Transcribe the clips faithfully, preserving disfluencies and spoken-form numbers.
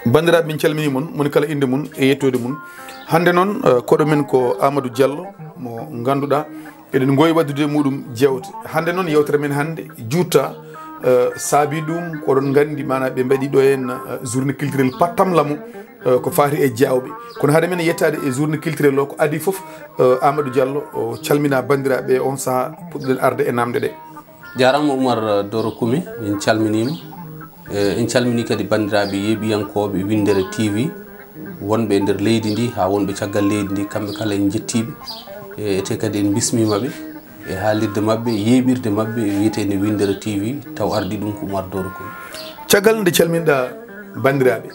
Banndiraaɓe, min calminii mon, moni kala innde mum e yettoode mum. Hannde noon, eh, koɗo men ko Amadou Diallo, mo ngannduɗaa eɗen ngowi waɗdude e muɗum jeewte. Hannde noon, yewtere men hannde juutta, eh, saabi ɗum, ko oɗon nganndi, maanaa ɓe mbaɗi ɗo en, eh, journée culturelle pattamlamo, eh, ko faati e jaawɓe. Kono hade men yettaade e journée culturelle o, ko adii fof, eh, Amadou Diallo o calmina banndiraaɓe on sahaa puɗɗuɗen arde e namde ɗe. Jaaraama Oumar Doro Kumi, min calminiima. Eh, en calminii kadi banndiraaɓe yeeɓiyankooɓe Winndere T V, wonɓe e nder leydi ndi haa wonɓe caggal leydi ndi, kamɓe kala en njettiiɓe. Eh, ete kadi en mbismiima ɓe e haalirde maɓɓe, yeeɓirde maɓɓe wiyeteende Winndere T V, taw ardii ɗum ko Oumar Doro Kumi. Caggal nde calminɗa banndiraaɓe,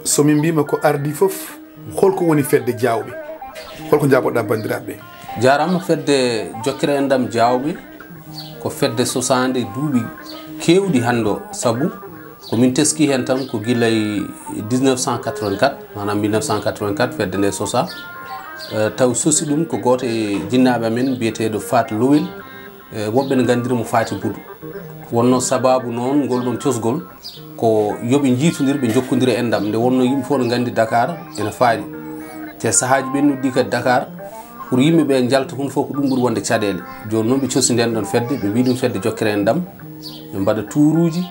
so min mbiima ko ardii fof, holko woni fedde jaawɓe? Holko njaaboɗa banndiraaɓe? Jaaraama. Fedde Jokkere Enɗam Jaawɓe ko fedde sosaande duuɓi keewɗi hannde o, sabu ko min teskii heen tan ko gila e dix-neuf cent quatre-vingt-quatre, maanaam mille neuf cent quatre-vingt-quatre, fedde nde sosaa. Eh, taw sosi ɗum ko gooto e jinnaaɓe amen biyeteeɗo Faat Lowel. Eh, woɓɓe ne nganndiri mo Faati Budu. Wonnoo sabaabu noon ngol ɗoon cosgol ko yo ɓe njiitondir, ɓe njokkondira enɗam. Nde wonnoo yimɓe fof ne nganndi Dakar ene faaɗi. Te sahaaji ɓennuɗi ɗi kadi Dakar, pour yimɓe ɓe njalta, kono fof ko ɗum ɓuri wonde caɗeele. Jooni noon ɓe cosi nden ɗon fedde, ɓe mbii ɗum fedde Jokkere Enɗam. Ɓe mbaɗa tuuruuji,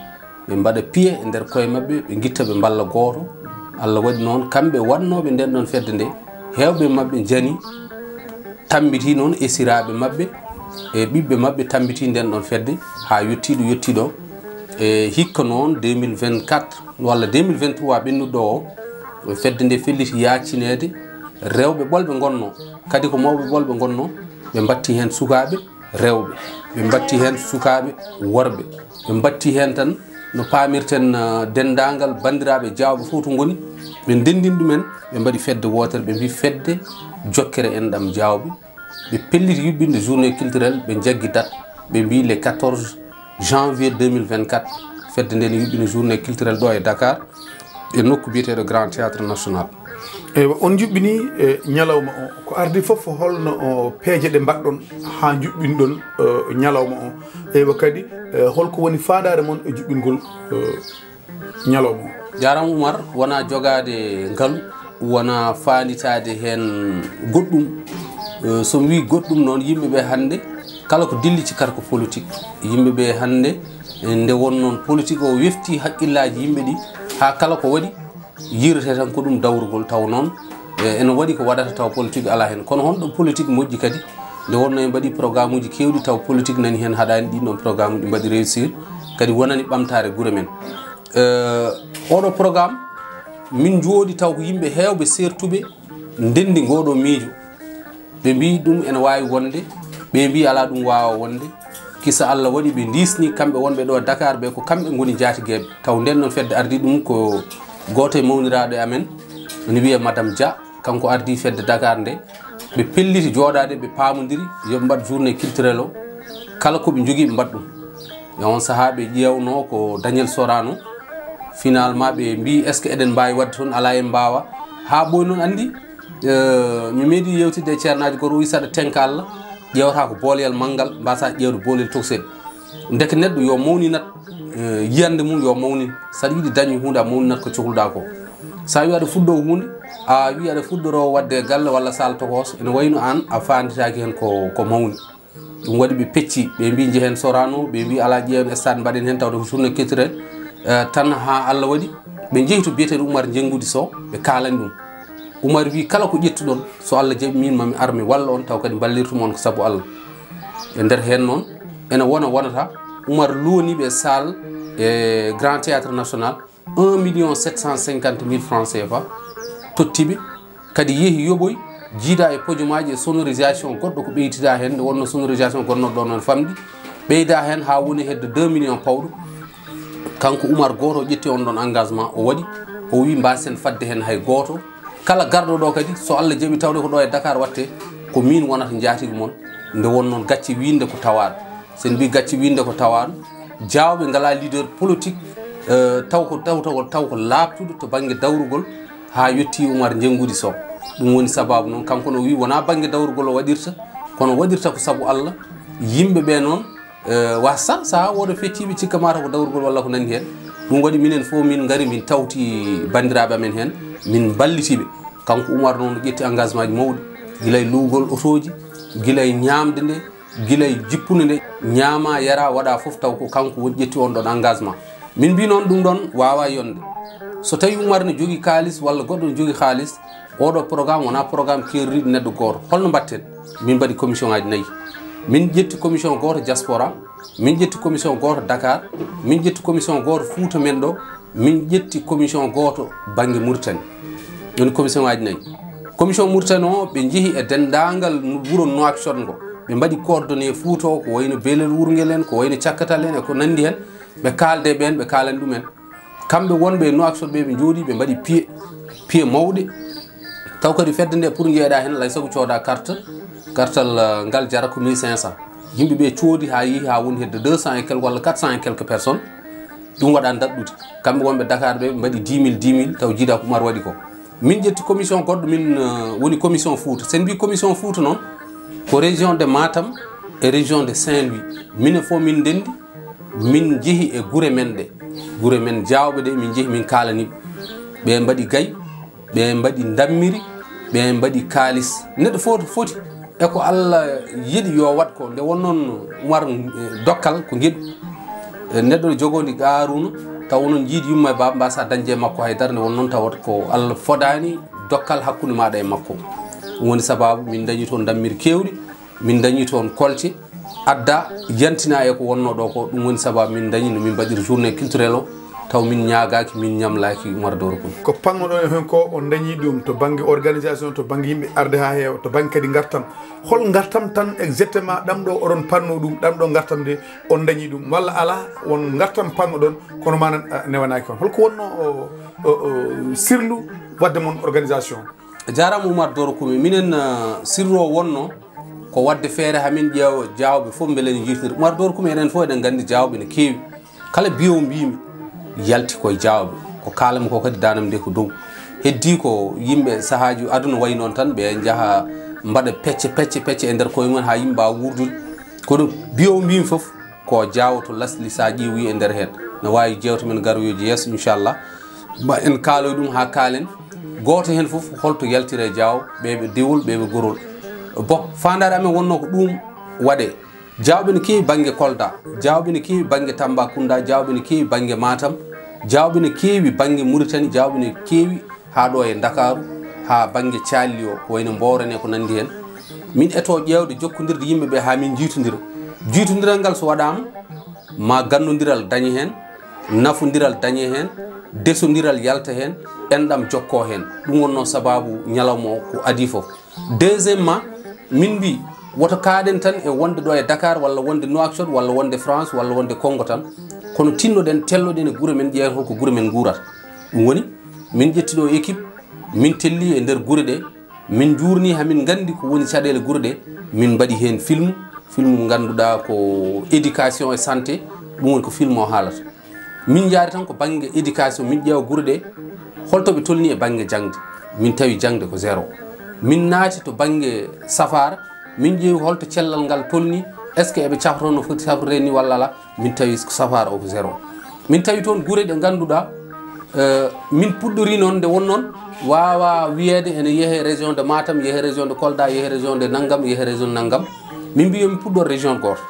ɓe mbaɗa piye e nder koye maɓɓe, ɓe ngitta, ɓe mballa gooto. Allah waɗi noon, kamɓe waɗnooɓe nden ɗon fedde nde, heewɓe maɓɓe njani, tambitii noon esiraaɓe maɓɓe e ɓiɓɓe maɓɓe, tambitii nden ɗon fedde haa yettii ɗo yettii ɗo. E hikka noon deux mille vingt-quatre walla deux mille vingt-trois ɓennuɗo o, fedde nde felliti yaacineede, rewɓe ɓolɓe ngonnoo, kadi ko mawɓe ɓolɓe ngonnoo, ɓe mbatti heen sukaaɓe rewɓe, ɓe mbatti heen sukaaɓe worɓe, ɓe mbatti heen tan no paamirten, eh, denndaangal banndiraaɓe jaawɓe fof to ngoni, ɓe ndenndini ɗumen, ɓe mbaɗi fedde wootere, ɓe mbii fedde Jokkere Enɗam Jaawɓe. Ɓe pelliti yuɓɓinde journée culturelle, ɓe njaggi date, ɓe mbii le quatorze janvier deux mille vingt-quatre, fedde nde ne yuɓɓina journée culturelle ɗo e Dakar, e nokku biyeteeɗo Grand Théâtre National. Eywa, on njuɓɓini, eh, ñalawma o. Ko ardii fof, holno, o, peeje ɗe mbaɗɗon haa njuɓɓinɗon, eh, ñalawma o? Eywa kadi, eh, holko woni faandaare mon e juɓɓingol, eh, ñalawma o? Jaaraama Oumar, wonaa jogaade ngalu, wonaa faanditaade heen goɗɗum. Eh, so mi wii goɗɗum noon, yimɓe ɓe hannde kala ko dilli cikkata ko politique. Yimɓe ɓe hannde, eh, nde won noon politique o wefti hakkillaaji yimɓe ɗi, haa kala ko waɗi yiyrete tan ko ɗum dawrugol, taw noon, eh, ene waɗi ko waɗata taw politique alaa heen. Kono honɗo politique moƴƴi kadi? Nde wonnoo en mbaɗii programme uji keewɗi taw politique nani heen, haɗaani ɗiin ɗoon programme uji mbaɗi réussir, kadi wonani ɓamtaare gure men. Eh, oɗo programme, min njooɗi taw ko yimɓe heewɓe seertuɓe ndenndi ngoɗo miijo. Ɓe mbii ɗum ene waawi wonde, ɓe mbii alaa ɗum waawa wonde. Kisa Allah waɗi ɓe ndiisni kamɓe wonɓe ɗo Dakar ɓe, ko kamɓe ngoni njaatigeeɓe. Taw nden noon fedde ardii ɗum ko gooto e mawniraaɗo e amen, ene wiyee Madame Dia, kanko ardii fedde Dakar nde. Ɓe pelliti jooɗaade, ɓe paamondiri yo ɓe mbaɗ journée culturelle o, kala ko ɓe njogii ɓe mbaɗ ɗum. E on sahaa ɓe ƴeewnoo ko Daniel Sorano. Finalement ɓe mbii, est-ce que eɗen mbaawi waɗde toon? Alaa, en mbaawaa. Haa ɓooyi noon anndi, eh, mi meeɗii yeewtidde e ceernaajo gooto, o wii, saɗa tenka Allah, ƴeewata ko booleyel manngal, mbaasaa ƴeewde booleyel tokosel. Ndeke neɗɗo yo mawninat, eh, yiyannde mum yo mawnin. Saɗa yiɗi dañde huunde, a mawninat ko cohluɗaa ko. So a wii aɗa fuɗɗoo huunde, a wii aɗa fuɗɗoroo waɗde e galle walla saal tokooso, ene wayi no aan a faanditaaki heen ko, ko mawni. Ɗum waɗi ɓe pecci, ɓe mbii njehen Sorano, ɓe mbii alaa, ƴeewen stade mbaɗen heen, tawde ko journée culturelle, eh, tan haa Allah waɗi ɓe njehi to biyeteeɗo Oumar Njennguudi Sow, ɓe kaalani ɗum. Oumar wii kala ko ƴettuɗon, so Allah jaɓi miin mami ar mi walla on, taw kadi mballirtu mon ko sabu Allah. E nder heen noon, ene wona wonata, Oumar luwanii ɓe salle e Grand Théâtre National, un million sept cent cinquante mille francs C F A totti ɓe. Kadi yehi yoɓoy, jiida e pojomaaji e sonorisation goɗɗo ko ɓeydidaa heen, nde wonnoo sonorisation gonnooɗo ɗoon noon famɗi, ɓeydaa heen haa woni hedde deux millions pawɗo. Kanko Oumar gooto o ƴetti on ɗoon engagement, o waɗi, o wii mbaasen fadde heen hay gooto. Kala garɗo ɗo kadi, so Allah jaɓi tawde ko ɗo e Dakar waɗte, ko miin wonata njaatiigu mon. Nde won noon gacce wiinde ko tawaaɗo. So en mbii gacce wiinde ko tawaaɗo, jaawɓe ngalaa leader politique, eh, taw ko, taw, taw, taw ko laaɓtuɗo to bannge dawrugol haa yettii Oumar Njennguudi Sow. Ɗum woni sabaabu noon, kanko no wii wonaa bannge dawrugol o waɗirta, kono waɗirta ko sabu Allah. Yimɓe ɓe noon, Eh, wasa saha wooda fettiiɓe cikka mata ko dawrugol walla ko nandi heen. Ɗum waɗi minen fof min ngari min tawti banndiraaɓe amen heen, min mballitiiɓe. Kanko Umar noon ƴetti engagement ji mawɗi, gila e luwgol otooji, gila e ñaamde nde, gila e jippunde nde, ñaama, yara, waɗa fof taw ko kanko woni ƴetti on ɗon engagement. Min mbi noon ɗum ɗon waawa yonde. So tawi Umar ne jogii kaalis walla goɗɗo ne jogii kaalis, oɗo programme wona programme keeroriɗo neɗɗo gooto. Holno mbatten? Min mbaɗi commission ngaji nayi. Min ƴetti commission gooto diaspora, min ƴetti commission gooto Dakar, min ƴetti commission gooto Fuuta men ɗo, min ƴetti commission gooto bannge Mauritanie. Woni commission ngaji nayi. Commission Mauritanie o, ɓe njehi e denndaangal wuro Nouakchott ngo. Ɓe mbaɗi coordonné Fuuta o, ko wayno Belel Wurngel en, ko wayno Cakkatal en, e ko nandi heen. Ɓe kaalde ɓeen, ɓe kaalani ɗumen. Kamɓe wonɓe e Nouakchott ɓe, ɓe njooɗi, ɓe mbaɗi piye, piye mawɗe. Taw kadi fedde nde pour njeeɗa heen, alay sago cooda carte, kartal, eh, ngal jara ko mille cinq cents. Yimɓe ɓe coodi haa yehi haa woni hedde deux cents et quelques walla quatre cents et quelques personnes. Ɗum waɗa daɗɗude. Kamɓe wonɓe Dakar ɓe, ɓe mbaɗi dix mille, dix mille, taw jiida ko Umar waɗi ko. Min ƴetti commission goɗɗo, min, eh, woni commission Fuuta. Sen mbi commission Fuuta noon, ko région de Matam e région de Saint-Louis. Minen fof min ndendi, min njehi e gure men ɗe. Gure men Jaawɓe ɗe, min njehi, min kaalani ɓe. Ɓe mbaɗi gay, ɓe mbaɗi ndammiri, ɓe mbaɗi kaalis. Neɗɗo fof foti e ko Allah yiɗi yo waɗ ko. Nde won noon Umar, eh, dokkal ko ngeɗu. Eh, neɗɗo ne jogoo ndi Qaaruuna, taw onon njiidi yumma e baaba, mbasa dañde e makko haydara. Nde won noon tawata ko Allah fodaani dokkal hakkunde maaɗa e makko. Ɗum woni sababu min dañi toon ndammiri keewɗi, min dañi toon kolte, adda, yantina e ko wonno ɗo ko. Ɗum woni sababu min dañi no min mbaɗir journée culturelle o, taw min ñaagaaki, min ñamlaaki Umar Doro Kumi. Ko pannoɗon e heen ko, on dañi ɗum to bannge organisation, to bannge yimɓe arde haa heewa, to bannge kadi ngartam. Hol ngartam tan exactement ɗam ɗo oɗon panno ɗum, ɗam ɗo ngartam de on dañi ɗum, walla alaa, won ngartam pannoɗon, kono manan, ah, newanaaki on? Holko wonno o, o, o sirlu waɗde mon organisation? Jaaraama Umar Doro Kumi. Minen, ah, sirru o wonno ko waɗde feere haa min ƴeewa Jaawɓe fof mbele ene njiitondira. Umar Doro Kumi, enen fof eɗen nganndi Jaawɓe ne keewi. Kala biyo mbimi yalti koye Jaawɓe, ko kaalam ko kadi danam nde ko dow. Heddi ko yimɓe sahaaji aduna wayi noon tan, ɓe njaha mbaɗa pecce, pecce, pecce e nder koye mum haa yimɓe mbaawa wuurdude. Kono biyo mbimi fof ko Jaawo to lasli, sa ƴeewi e nder heen. Ne waawi jeewte men garoyooje yeeso, inchallah. Ma en kaaloy ɗum haa kaalen. Gooto heen fof holto yaltire Jaawo, ɓe ɓe dewol, ɓe ɓe gorol. Bon, faandaare amen wonno ko ɗum waɗe. Jaawɓe ne keewi bannge Kolda, Jaawɓe ne keewi bannge Tambacounda, Jaawɓe ne keewi bannge Matam, Jaawɓe ne keewi bannge Mauritanie, Jaawɓe ne keewi haa ɗo e Ndakaaru, haa bannge Caalli o, ko wayno Mboorane ko nanndi heen. Min eto ƴeewde jokkondirde yimɓe ɓe haa min njiitondira. Jiitondiral ngal so waɗaama, ma ganndondiral dañe heen, nafondiral dañe heen, desondiral yalta heen, enɗam jokkoo heen. Ɗum wonnoo sabaabu ñalawma o ko adii fof. Deuxièmement, min mbi, woto kaaɗen tan e wonde ɗo e Dakar, walla wonde Nouakchott, walla wonde France, walla wonde Congo tan. Kono tinnoɗen, telloɗen e gure men, ƴeewen holko gure men nguurata. Ɗum woni, min ƴetti ɗo équipe, min telli e nder gure ɗe, min njuurni haa min nganndi ko woni caɗeele gure ɗe, min mbaɗi heen film, film mo ngannduɗaa ko éducation e santé, ɗum woni ko film o haalata. Min njaari tan ko bannge éducation, min ƴeewa gure ɗe, holto ɓe tolni e bannge jaŋde. Min tawi jaŋde ko zéro. Min naati to bannge safaara, min ƴeewi holto cellal ngal tolni, est-ce que eɓe cafroo no foti cafrude ni walla alaa? Min tawi safaara o ko zéro. Min tawi toon gure ɗe ngannduɗaa, eh, min puɗɗori noon, nde won noon, waawa wiyeede ene yehe région de Matam, yehe région de Kolda, yehe région de nanngam, yehe région nanngam. Min mbi yo min puɗɗor région gooto.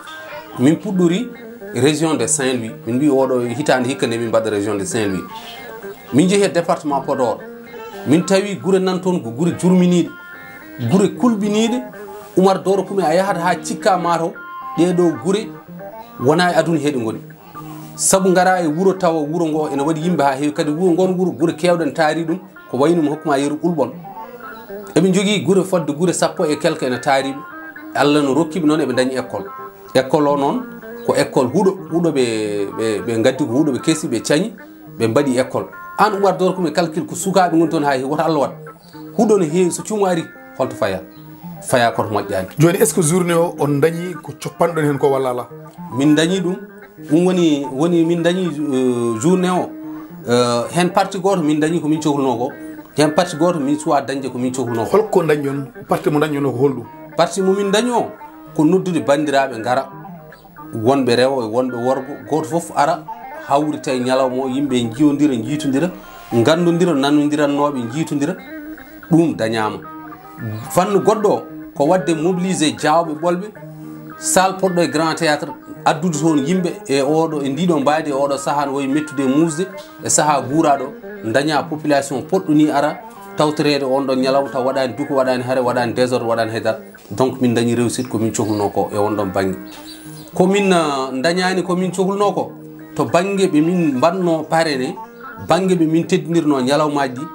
Min puɗɗori région de Saint-Louis. Min mbi oɗo hitaande hikka nde min mbaɗa région de Saint-Louis. Min njehi e département Podor. Min tawi gure nan toon ko gure jurminiiɗe, gure kulɓiniiɗe. Umar Doro Kumi, a yahat haa cikka mataw ɗee ɗo gure wona e aduna he ɗe ngoni. Sabu ngara e wuro tawa wuro ngo ene waɗi yimɓe haa heewi, kadi wuro ngon wuro, gure keewɗe ne taari ɗum, ko wayno mi hokkuma yeru Ɓulɓol. Eɓe njogii gure fodde gure sappo e quelque ene taari ɓe. Allah no rokki ɓe noon eɓe dañi école. École o noon ko école huɗo, huɗo ɓe, ɓe, ɓe ngaddi ko huɗo ɓe kesi, ɓe cañi, ɓe mbaɗi école. Aan Umar Doro Kumi, calcul ko sukaaɓe ngoni toon haa heewi, woto Allah waɗ. Huɗo no heewi, so cuumo ari, holto faya? Faya koto moƴƴaani. Jooni, est-ce que journée o on dañi ko coppanɗon heen ko walla alaa? Min dañi ɗum. Ɗum woni, woni min dañi, eh, journée o. Eh, heen parti gooto min dañi ko min cohlunoo ko. Heen parti gooto min suwaa dañde ko min cohlunoo ko. Holko dañɗon? Parti mo dañɗon o ko holɗum? Parti mo min dañi o ko noddude banndiraaɓe ngara. wonɓe rewo e wonɓe worgo, gooto fof ara hawrita e ñalawma o, yimɓe njiyondira, njiytondira, nganndondira, nanondirannooɓe njiytondira, ɗum dañaama. Fannu goɗɗo o, ko waɗde mobiliser jaawɓe ɓolɓe, salle poɗɗo e grand théâtre, addude toon yimɓe e oɗo, e ndiɗo mbaydi, e oɗo sahaa no wayi mettude e muusde, e sahaa guuraaɗo, daña population poɗɗo ni ara, tawtoreede on ɗon ñalawma, taw waɗaani duko, waɗaani hare, waɗaani désordre, waɗaani haydara. Donc, min dañi réussite ko min cohlunoo ko e on ɗon bannge. Ko min, ah, dañaani ko min cohlunoo ko, to bannge ɓe min mbaɗnoo parrainé, bannge ɓe min teddinirnoo ñalawmaaji ɗi,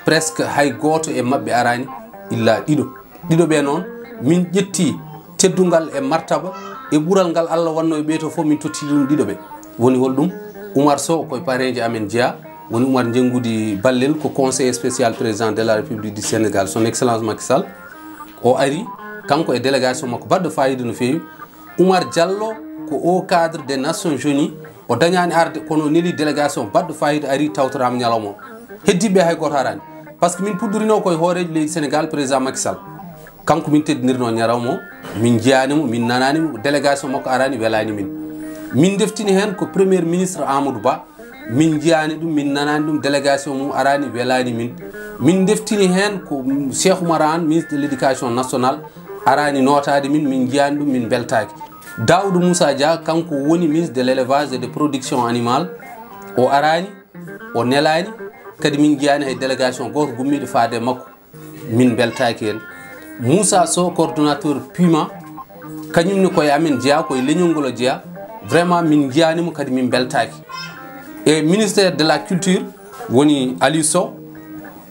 presque hay gooto e maɓɓe araani, illa ɗiɗo. Ɗiɗo ɓe noon, min ƴetti teddungal e martaba e ɓural ngal Allah wannoo e ɓee to fof, min totti ɗum ɗiɗo ɓe. Woni hol ɗum? Oumar Sow, ko e parrainji amen jeyaa, woni Oumar Njenngudi Ballel, ko conseiller spécial président de la République du Sénégal, son excellence Macky Sall. O ari, kanko e délégation makko baɗɗo faayiida no feewi. Oumar Diallo, ko au cadre des Nations Unies, o dañaani arde, kono o neli délégation baɗɗo faayiida, ari, tawtoraama ñalawma o. Heddiiɓe hay gooto araani. Par ce que min puɗɗorinoo ko e hooreejo leydi Sénégal, président Macky Sall. Kanko min teddinirnoo ñalawma o, min njiyaani mo, min nanaani mo, délégation makko araani, welaani min. Min ndeftini heen ko premier ministre Amadou Ba, min njiyaani ɗum, min nanaani ɗum, délégation mum araani, welaani min. Min ndeftini heen ko Cheikh Oumar Anne, ministre de l'éducation nationale, araani nootaade min, min njiyaani ɗum, min mbeltaaki. Daoudou Moussa Dia, kanko woni ministre de l'élevage et de production animale, o araani, o nelaani, kadi min njiyaani hay délégation gooto gummiiɗo faade e makko, min mbeltaaki heen. Moussa Sow, coordonnateur Puma, kañum ne ko e amen jeyaa, ko e leñol ngol o jeyaa. Vraiment, min njiyaani mo, kadi min mbeltaaki. E ministère de la culture, woni Aliou Sow,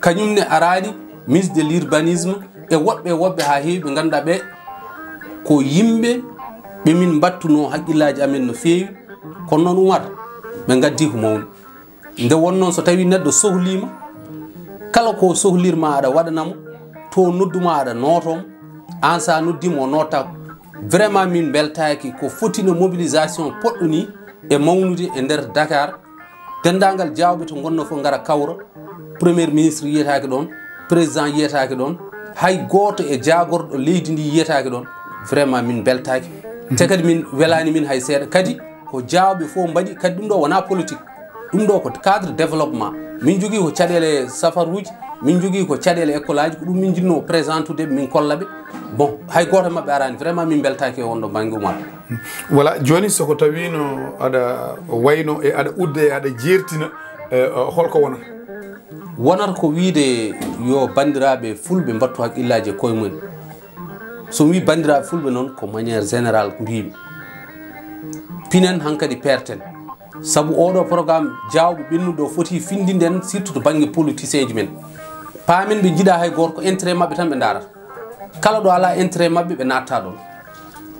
kañum ne araani, ministre de l'urbanisme, e woɗɓe e woɗɓe haa heewi ɓe ngannduɗaa ɓe ko yimɓe ɓe min mbattunoo hakkillaaji amen no feewi. Kono noon, Oumar, ɓe ngaddi ko mawni. Nde wonnoo, so tawii neɗɗo sohliima, kala ko sohlirma aɗa waɗana mo, to nodduma aɗa nooto mo, aan so a noddii mo o noottaako. Vraiment, min mbeltaaki ko fotino mobilisation poɗɗo ni e mawnude e nder Dakar. Denndaangal jaawɓe to ngonnoo fof ngara kawra, premier ministre yiyetaake ɗoon, président yiyetaake ɗoon, hay gooto e jaagorɗo leydi ndi yiyetaake ɗoon. Vraiment, min mbeltaaki. Te kadi min welaani min hay seeɗa. Kadi ko jaawɓe fof mbaɗi, kadi ɗum ɗo wonaa politique. Ɗum ɗo ko cadre développement. Min njogii ko caɗeele safaruuji, min njogii ko caɗeele école aji, ko ɗum min njiɗnoo présentude ɓe, min kolla ɓe. Bon, hay gooto e maɓɓe araani. Vraiment, min mbeltaaki e on ɗo bannge, Oumar. Voilà, jooni, so ko tawiino aɗa wayno e aɗa udda e aɗa jeertina, eh, holko wonata? Wonata ko wiyde yo banndiraaɓe fulɓe mbattu hakkillaaji e koye mumen. So mi wii banndiraaɓe fulɓe noon, ko manière générale mbiymi. Pinen hankadi peerten. Sabu oɗo programme jaawɓe ɓennuɗo o foti findinde en, surtout to bannge politicien ji men. Paamen ɓe njiɗaa hay gooto, ko intérêt maɓɓe tan ɓe ndaarata. Kala ɗo alaa intérêt maɓɓe, ɓe naattaa ɗoon.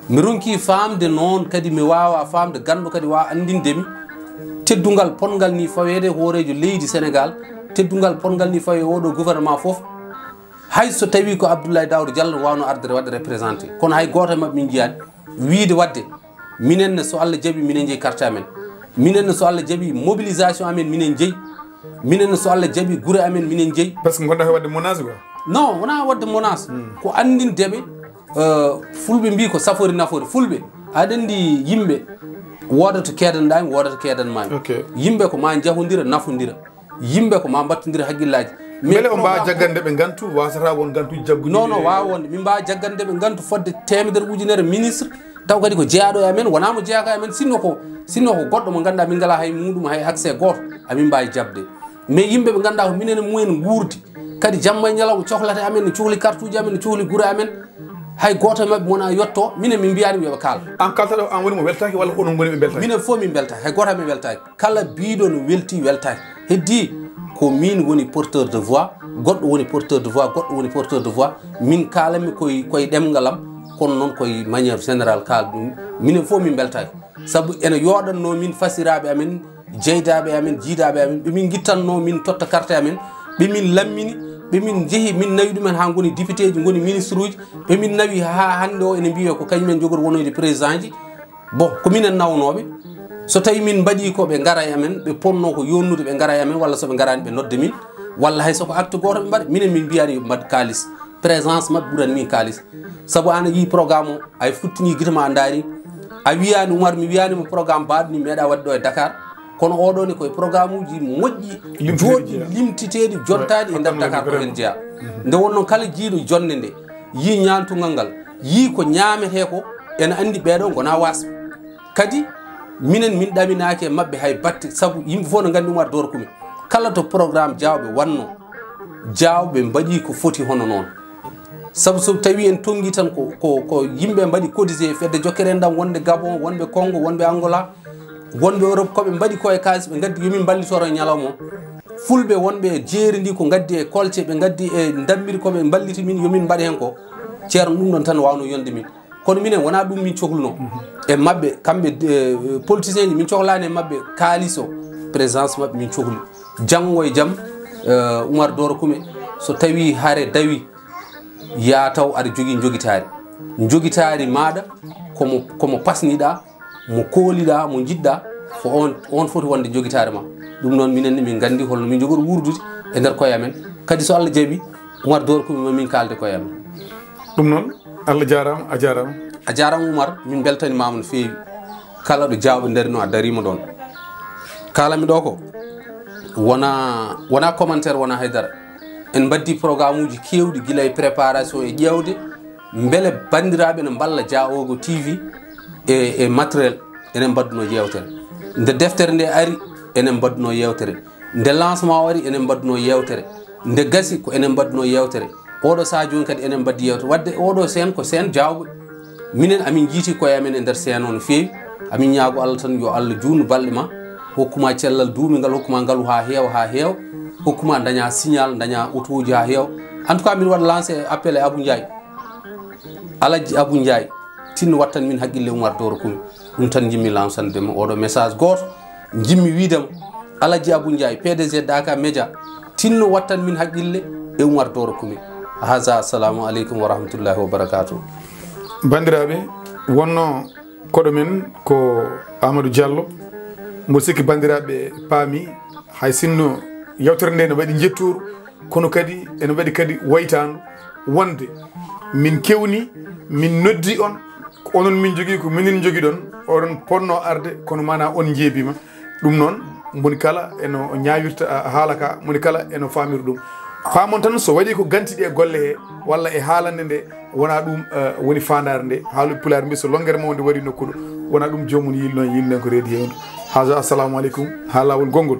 Mi ronki faamde noon kadi, mi waawa faamde, ganndo kadi waawa anndinde mi teddungal potngal ni faweede hooreejo leydi Sénégal, teddungal potngal ni fawe oɗo gouvernement fof. Hay so tawii ko Abdoulaye Daouda Diallo waawno arde waɗde représenté, kono hay gooto e maɓɓe min njiyaani. Wiyde waɗde, minen ne, so Allah jaɓi, minen njeyi carte amen. Minen ne, so Allah jaɓi, mobilisation amen, minen njeyi. Minen ne, so Allah jaɓi, gure amen, minen njeyi. Par ce que ngonɗaa ko waɗde menace quoi? Non, wonaa waɗde menace. Hmm. Ko anndinde ɓe, euh, fulɓe mbii ko safori nafori. Fulɓe, aɗa anndi yimɓe woodata keedanɗaa mi, woodata keedanmaa mi. Ok. Yimɓe ko maa njahondira, nafondira. Yimɓe ko maa mbattondira hakkillaaji. Mais mbele on mbaawa programme jaggande ɓe ngantu, waasata won ngantuuji jagguɗi? Non, non, waawa wonde. Min mbaawa jaggande ɓe ngantu fodde teemedere ujunere ministre, taw kadi ko jeyaaɗo e amen, wonaa mo jeyaaka e amen, sinno ko, sinno ko goɗɗo mo ngannduɗaa min ngalaa hay muuɗum, hay accès gooto, amin mbaawi jaɓde. Mais yimɓe ɓe ngannduɗaa ko minen e mumen nguurdi, kadi jamma e ñalawma cohlata e amen, ne cohli kartuuji amen, ne cohli gure amen, hay gooto e maɓɓe wonaa yetto, minen min mbiyaani ɓe yoɓe kaal. Aan kaaltaɗo, aan woni mo weltaaki walla ko onon ngoni ɓe mbeltaaki? Minen fof min mbeltaaki, hay gooto e maɓɓe weltaaki. Kala biiɗo no weltii, weltaaki. Heddii ko miin woni porteur de voix, goɗɗo woni porteur de voix, goɗɗo woni porteur de voix. Min kaalanmi koye, koye ɗemngal am, kono noon koye manière générale kaal ɗum. Minen fof min mbeltaaki. Sabu ene yooɗannoo min fasiraaɓe amen, jeydaaɓe amen, jiidaaɓe amen, ɓe min ngittannoo min totta carte amen, ɓe min lammini, ɓe min njehi, min nawi ɗumen haa ngoni députéji, ngoni ministre uji, ɓe min nawi haa hannde o ene mbiyee ko kañumen njogori wonoyde président ji. Bon, ko minen nawnooɓe. So tawii min mbaɗii ko ɓe ngara e amen, ɓe potnoo ko yonnude ɓe ngara e amen, walla so ɓe ngaraani ɓe nodda min, walla hay so ko acte gooto ɓe mbaɗa, minen min mbiyaani yo ɓe mbaɗ kaalis. Présence maɓɓe ɓurani min kaalis. Sabu aan a yii programme o, a futtinii gite ma a ndaari, A wiyaani Umar, mi wiyaani mo programme baaɗo ni meeɗa waɗde ɗo e Dakar, kono oɗo ne koye programme uji moƴƴi, jooɗi, limtiteeɗi, jottaaɗi e nder Dakar ko heen jeyaa. Nde wonno kala jiiɗo jonnde nde, yii ñaantungal ngal, yii ko ñaametee ko, ene anndi ɓeeɗo ngonaa waasɓe. Kadi minen min ɗaminaaki e maɓɓe hay batte, sabu yimɓe fof no nganndi Umar Doro Kume. Kala to programme Jaawɓe wannoo, Jaawɓe mbaɗi ko foti hono noon. Sabu so tawi en tonngi tan ko, ko, ko yimɓe mbaɗi cotisé fedde jokkere enɗam wonɓe Gabon, wonɓe Congo, wonɓe Angola, wonɓe Europe, ko ɓe mbaɗi ko e kaalis, ɓe ngaddi yo min mballitoro e ñalawma o. Fulɓe wonɓe e jeeri ndi ko ngaddi e kolce, ɓe ngaddi e ndammiri ko ɓe mballiti min, yo min mbaɗ heen ko. Ceerno, ɗum ɗon tan waawno yonde min. Kono minen wonaa ɗum min cohlunoo e maɓɓe, kamɓe, eh, politiciens ji, min cohlaani e maɓɓe kaalis o, présence maɓɓe min cohli. Janngo e jam, eh, Umar Doro Kume, so tawii hare dawi, yaa taw aɗa jogii njogitaari. Njogitaari maaɗa, komo, komo pasniɗaa, mo kooliɗaa, mo njiɗɗaa, ko on, on foti wonde njogitaari ma. Ɗum noon minen ne min nganndi holno min njogori wuurdude e nder koye amen. Kadi so Allah jaɓi, Umar Doro Kume ma min kaalde koye amen. Ɗum noon, Allah jaaraama, a jaaraama. A jaaraama Umar, min mbeltanimaama no feewi. Kala ɗo Jaawɓe ndarino a dariima ɗoon. Kaalanmi ɗo ko wona, wona commentaire, wona haydara. En mbaddi programme uji keewɗi gila e préparation e ƴeewde mbele banndiraaɓe ne mballa Diawogo T V e, e matériel, enen mbadduno yeewtere. Nde deftere nde ari, enen mbadduno yeewtere. Nde lancement o ari, enen mbadduno yeewtere. Nde gasi ko enen mbadduno yeewtere. Oɗo saha jooni kadi enen mbaddi yeewtere. Wadde oɗo seen ko seen Jaawɓe. Minen amin njiiti koye amen e nder seen o no feewi. Amin ñaago Allah tan yo Allah juutnu balɗe ma. Hokkuma cellal duumingal, hokkuma ngalu haa heewa, haa heewa. Hokkuma daña signal, daña otooji haa heewa. En tout cas, mbiɗa waɗa lancé appel e Abou Ndiaye. Alhaji Abou Ndiaye, tinno wattan min haqqille Umar Doro Kume. Ɗum tan njimmi lancande mo oɗo message gooto. Njimmi wiide mo, Alhaji Abou Ndiaye, P D G Daka Média, tinno wattan min haqqille e Umar Doro Kume. Haza, assalamu aleykum wa rahmatullahi wa barakatuh. Banndiraaɓe, wonno koɗo men ko Amadou Diallo, mbo sikki banndiraaɓe paami, hay sinno yewtere nde ne waɗi njettoor, kono kadi ene waɗi kadi waytaandu wonde min kewni, min noddi on, ko onon min njogii, ko minen njogiɗon, oɗon potno arde, kono mana on njeebiima. Ɗum noon, moni kala eno ñaawirta, ah, haala ka, moni kala eno faamira ɗum. Faamon tan so waɗi ko ganti ɗi e golle he, walla e haalande nde, wona ɗum, eh, woni faandaare nde. Haalooɓe Pulaar mbi so longere mawde waɗi nokku ɗo, wona ɗum joomum yiilno, yiilno ko reedi heewndu. Haza, assalamu aleykum, haa laawol gonngol.